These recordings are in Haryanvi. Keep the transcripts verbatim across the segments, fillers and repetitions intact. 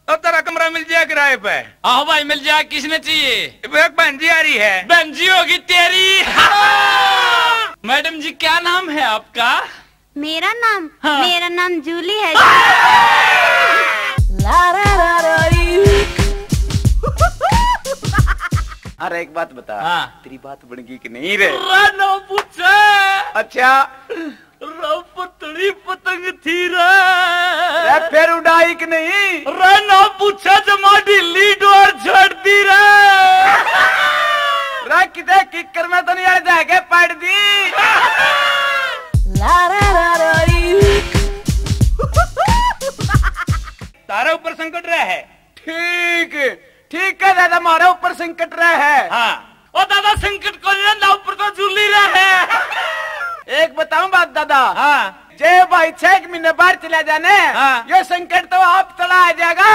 ओ, तेरा कमरा मिल जाए किराए पे? आहो भाई, मिल जाए। किसने चाहिए? वो एक बहन जी आ रही है। बहन जी होगी तेरी। मैडम जी, क्या नाम है आपका? मेरा नाम? हाँ। मेरा नाम जूली है। अरे, एक बात बता। हाँ। तेरी बात बन गई कि नहीं रे? रे ना पूछे। अच्छा। रे पतली पतंग थी रे। रे, फिर उड़ाई कि नहीं? रे ना पूछे, जमा ढीली डोर छोड़ दी रे। रे, किते किक्कर में तो नहीं अड़ जाके पड़ दी? तारे ऊपर संकट रहा है। ठीक, ठीक है दादा, मारे ऊपर संकट रहा है। हाँ। ओ दादा, संकट को नहीं रहा, ऊपर तो झूली रहा है। एक बताऊं बात दादा? हाँ। जे भाई छह एक महीने बाहर चला जाने, हाँ। ये संकट तो आप तला आ जाएगा।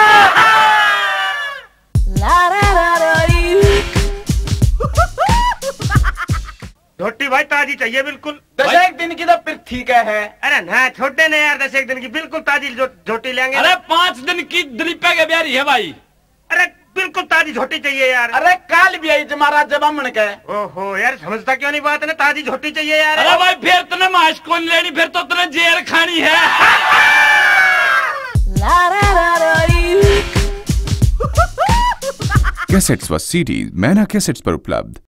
झोटी भाई ताजी चाहिए बिल्कुल। दस भाई। एक दिन की तो फिर ठीक है। अरे ना, छोटे ने यार, दस एक दिन की बिल्कुल ताजी झो-, झोटी लेंगे। अरे, पाँच दिन की दिलीपा के ब्याह रही है भाई। अरे, बिल्कुल ताजी झोटी चाहिए यार। अरे, काल भी आई जमारा जबामण के। ओहो यार, समझता क्यों नहीं बात ने, ताजी झोटी चाहिए यार। अरे भाई, फिर तने मांस कौन लेनी, फिर तो तने जेल खानी है। Cassettes व C Ds मैना कैसेट्स पर उपलब्ध।